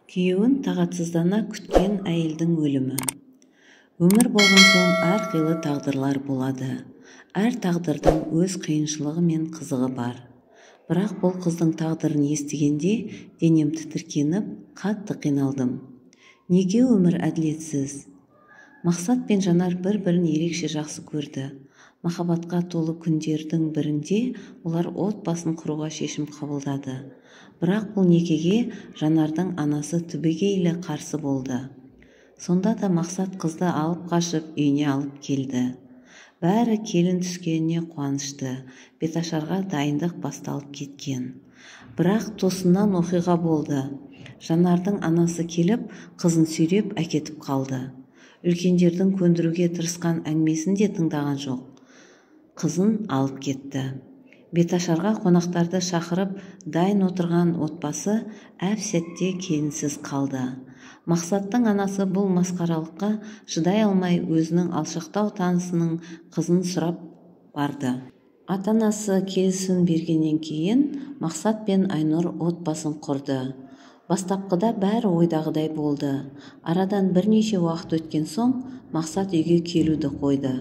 Күйеуін тағатсыздана күткен әйелдің өлімі. Өмір болған соң әрқилы тағдырлар болады. Әр тағдырдың өз қиыншылығы мен қызығы бар. Бірақ бұл қыздың тағдырын естігенде денем тітіркеніп, қатты қиналдым. Неге өмір әділетсіз? Мақсат пен Жанар бір-бірін ерекше жақсы көрді. Махаббатқа толы күндердің бірінде олар отбасын құруға шешім қабылдады. Бірақ бұл некеге Жанардың анасы түбегейлі қарсы болды. Сонда да Мақсат қызды алып қашып, үйіне алып келді. Бәрі келін түскеніне қуанышты, беташарға дайындық басталып кеткен. Бірақ тосыннан оқиға болды. Жанардың анасы келіп, қызын сүйреп әкетіп қалды. Үлкендердің көндіруге тырысқан әңгімесін де тыңдаған жоқ. Қызын алып кетті. Беташарға қонақтарды шақырып, дайын отырған отбасы әп-сәтте келінсіз қалды. Мақсаттың анасы бұл масқаралыққа шыдай алмай, өзінің алшақтау танысының қызын сұрап барды. Ата-анасы келісім бергеннен кейін Мақсат пен Айнұр отбасын құрды. Бастапқыда бәрі ойдағыдай болды. Арадан бірнеше уақыт өткен соң Мақсат үйге келуді қойды.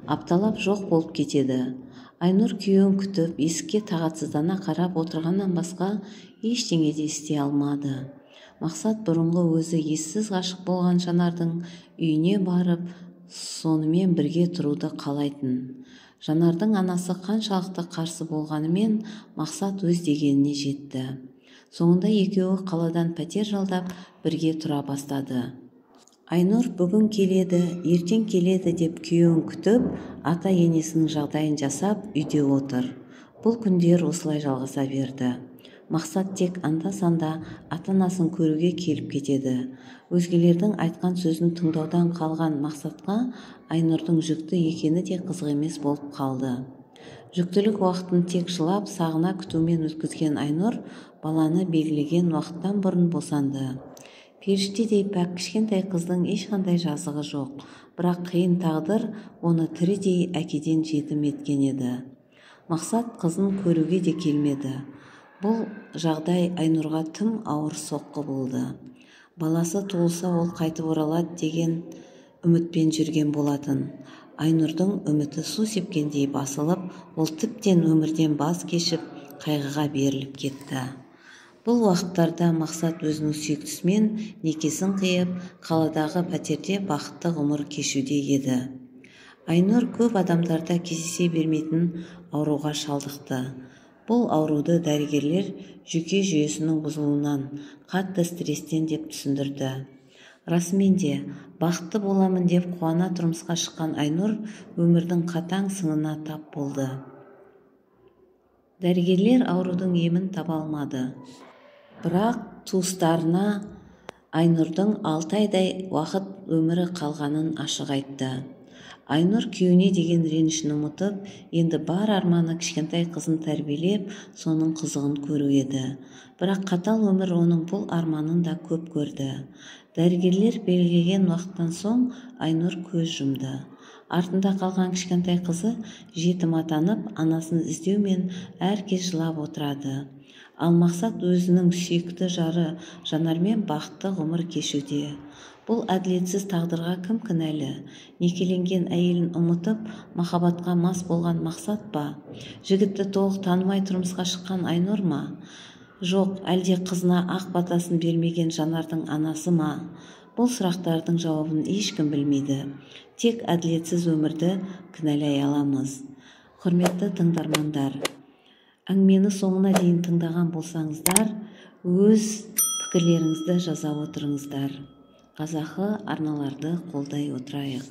Апталап жоқ болып кетеді. Айнұр күйеуін күтіп, есікке тағатсыздана қарап отырғаннан басқа ештеңе де істей алмады. Мақсат бұрынғы өзі ессіз ғашық болған Жанардың үйіне барып, сонымен бірге тұруды қалайтын. Жанардың анасы қаншалықты қарсы болғанымен Мақсат өз дегеніне жетті. Соңында екеуі қаладан пәтер жалдап, бірге тұра бастады. Айнұр бүгін келеді, ертең келеді деп күйеуін күтіп, ата-енесінің жағдайын жасап, үйде отыр. Бұл күндер осылай жалғаса берді. Мақсат тек анда-санда ата-анасын көруге келіп кетеді. Өзгелердің айтқан сөзін тыңдаудан қалған Мақсатқа Айнұрдың жүкті екені де қызық емес болып қалды. Жүктілік уақытын тек жылап, сағына күтумен өткізген Айнұр баланы белгілеген уақыттан бұрын босанды. Періштедей пәк кішкентай қыздың ешқандай жазығы жоқ, бірақ қиын тағдыр оны тірідей әкеден жетім еткен еді. Мақсат қызын көруге де келмеді. Бұл жағдай Айнұрға тым ауыр соққы болды. Баласы туылса ол қайтып оралады деген үмітпен жүрген болатын. Айнұрдың үміті су сепкендей басылып, ол тіптен өмірден баз кешіп, қайғыға беріліп кетті. Бұл уақыттарда Мақсат өзінің сүйіктісімен некесін қиып, қаладағы пәтерде бақытты ғұмыр кешуде еді. Айнұр көп адамдарда кездесе бермейтін ауруға шалдықты. Бұл ауруды дәрігерлер жүйке жүйесінің бұзылуынан, қатты стресстен деп түсіндірді. Расымен де, бақытты боламын деп қуана тұрмысқа шыққан Айнұр өмірдің қатаң сынына тап болды. Дәрігерлер аурудың емін таба алмады. Бірақ туыстарына Айнұрдың 6 айдай уақыт өмірі қалғанын ашық айтты. Айнұр күйеуіне деген ренішін ұмытып, енді бар арманы кішкентай қызын тәрбиелеп, соның қызығын көру еді. Бірақ қатал өмір оның бұл арманын да көп көрді. Дәрігерлер белгілеген уақыттан соң Айнұр көз жұмды. Артында қалған кішкентай қызы жетім атанып, анасын іздеумен әр кез жылап отырады. Ал Мақсат өзінің сүйікті жары Жанармен бақытты ғұмыр кешуде. Бұл әділетсіз тағдырға кім кінәлі? Некеленген әйелін ұмытып, махаббатқа мас болған Мақсат па? Жігітті толық танымай тұрмысқа шыққан Айнұр ма? Жоқ, әлде қызына ақ батасын бермеген Жанардың анасы ма? Бұл сұрақтардың жауабын ешкім білмейді. Тек әділетсіз өмірді кінәлай аламыз. Құрметті тыңдармандар, әңгімені соңына дейін тыңдаған болсаңыздар, өз пікірлеріңізді жаза отырыңыздар. Қазақы арналарды қолдай отырайық.